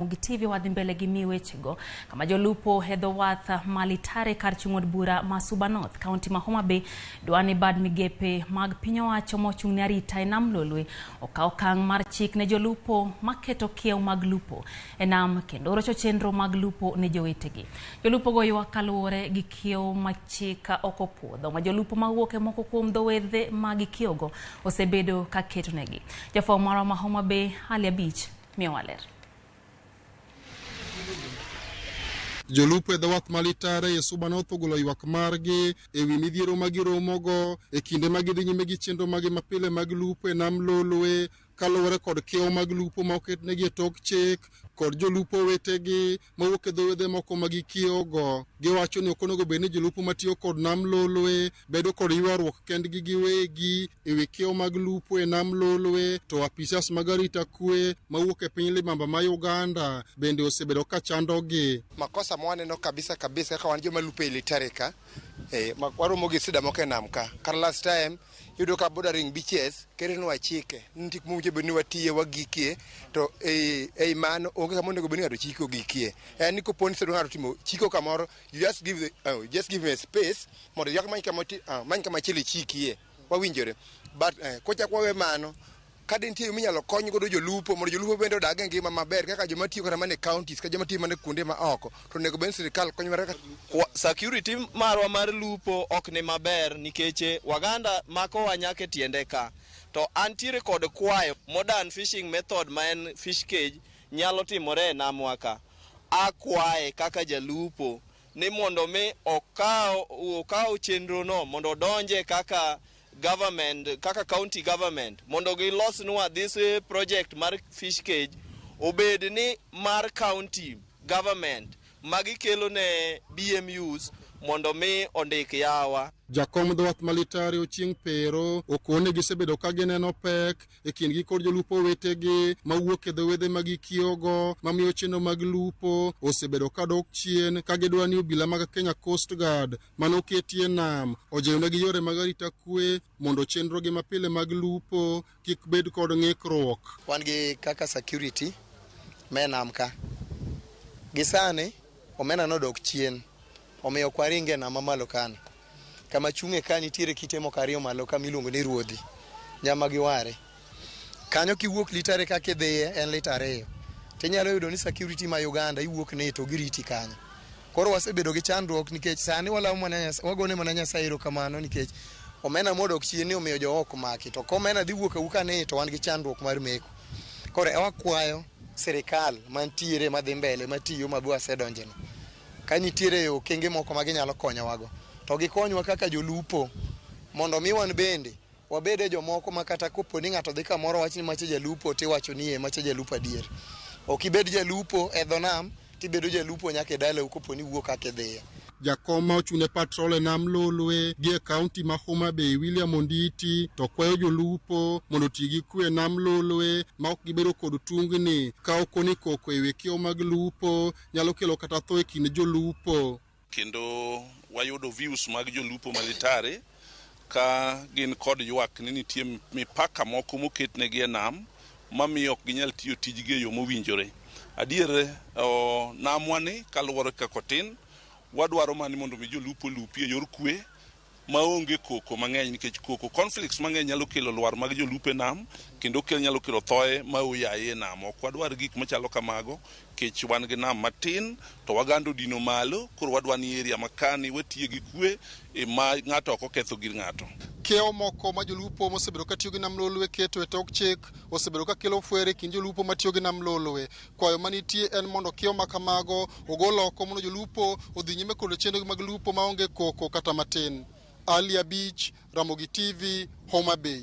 Ramogi TV wadhi mbele gi mi wechego kama jolupo e dho wath ma Litare kar chung' od bura ma Suba North, kaunti ma Homa Bay dwani bad migepe mag piny owacho mochung' ne arita e nam Lolwe okaw okang' mar chik ne jolupo maketo kiew mag lupo e nam kendo rocho chenro mag lupo ne jowetegi. Jolupo go ywak kaluwore gi kiew ma chik ok opuodho ma jolupo mawuok e moko kuom dho wedhe ma gikiewogo osebedo ka ketonegi. Jafwambo marwa ma Homa Bay, Ali Abich, miyowa ler. Jolupo e dho wath ma Litare e Suba North ogolo ywak margi e wi midhiero ma giromogo e kinde ma gidhi nyime gi chenro magi mapile mag lupo e nam Lolwe kaluwore kod kiewo mag lupo ma oketnegi e tok chik kod jolupo wetegi mawuok e dho wedhe moko ma gikiewogo. Giwacho ni ok onego bed ni jolupo matiyo kod nam Lolwe bedo kod ywaruok kendgi giwegi e wi kiewo mag lupo e nam Lolwe to apisas mag arita kwe mawuok e piny libamba ma Uganda bende osebedo ka chandogi. Makosa ma waneno kabisa kabisa kaka wan joma lupo e Litare ka, waromo gi sida moko e nam ka. Kata last time iyudo ka bordering beaches ketonwa chike ni nitie kuma owinjo bed ni watiye wagikie to ei mano onge kama onego bed ni ng'ato chiko gikie. En ni kopo ni ng'ato timo chiko kamoro, you just give the, you just give him a space mondo yak many kama many kama chielo ichikie. Wawinjore. But kochak wawe mano, ka de nitie yo minyalo kony godo jolupo mondo jolupo bende odag e ngima maber kaka joma tiyo kata mana e counties kata joma tiyo mana kuonde ma oko, to onego bed ni sirikal konyo kaka Security marwa mar lupo ok ni maber nikech Waganda makowa nyaka e tiende ka. To antiere kod kwayo modern fishing method ma en fish cage nyalo timore e namwa ka. Akwaye kaka jalupo ni mondo mi okaw chenro no mondo odonje kaka government, kaka county government mondo gilosnwa this project mar fish cage obed ni mar county government magikelo ne BMUs mondo mi ondik yawa. Jakom dho wath ma Litare Ochieng' Pero okone gisebedo ka gineno pek e kindgi kod jolupo wetegi mawuok e dho wedhe ma gikiewogo mamiyo chenro mag lupo osebedo ka dok chien ka gidwa ni obila mag Kenya Coast Guard manoketi e nam ojeyonegi yore mag arita kwe mondo chenrogi mapile mag lupo kik bed kod ng'ikruok. Wan gi kaka security me nam ka. Gi sani omenda nodok chien, omiyo ok waringe nam mamalo kano. Kama chung'e ka nitiere kite moko ariyo malo ka miluongo ni ruodhi, nyama gi ware. Kanyo kiwuok Litare kaka idhiye en lita ariyo. Tinyalo yudo ni security ma Uganda iwuok ni to giriti kanyo. Koro wasebedo gi chandruok nikech sani walamo mana wagone mana Nyasaye erokamano nikech omenda modok chien ni omiyo jo ok maki. To komena dhi wuok awuoka ni to wan gi chandruok mar meko. Koro wakwayo sirikal mantiere madhi mbele matiyo ma be wasedonjeno. Ka nitiere okenge moko ma ginyalo konyowago, to gikonywa kaka jolupo mondo mi wan bende wabede jomoko ma kata kopo ni ng'ato dhi kamoro wach ni macha jalupo tiwacho ni macha jalupo adier. Ok ibed jalupo e dho nam tibedo jalupo nyaka e dalau kopo ni iwuok kaka idhiye. Jakom ma ochung' ne patrol e nam Lolwe gi e kaunti ma Homa Bay William Onditi to kwayo jolupo mondo oti gi kwe e nam Lolwe ma ok gibedo kod tungni ka okoni koko e wi kiewo mag lupo nyalo kelo kata tho e kind jolupo. Kendo wayudo views mag jolupo ma Litare ka gin kod ywak ni nitie mipaka moko moketnegi e nam mamiyo ok ginyal tiyo tijgi e yo mowinjore. Adier namwa ni kaluwore kaka otin, wadwaro mana ni mondo mi jolupo olupi e yor kwe maonge koko mang'eny nikech koko conflicts mang'eny nyalo kelo lwar mag jolupo e nam kendo nyalo kelo thoe ma oyaye e nam. Ok wadwar gik machalo kamago nikech wan gi nam matin to Waganda odino malo, koro wadwa ni area makani watiye gi kwe ma ng'ato ok oketho gir ng'ato. Kiewo moko ma jolupo mosebedo ka tiyo gi nam Lolwe keto e tok chik osebedo ka kelo fwere e kind jolupo matiyo gi nam Lolwe. Kwayo manitie en mondo kiewo ma kamago ogol oko mondo jolupo odhi nyime kod chenrogi mag lupo maonge koko kata matin. Ali Abich, Ramogi TV, Homa Bay.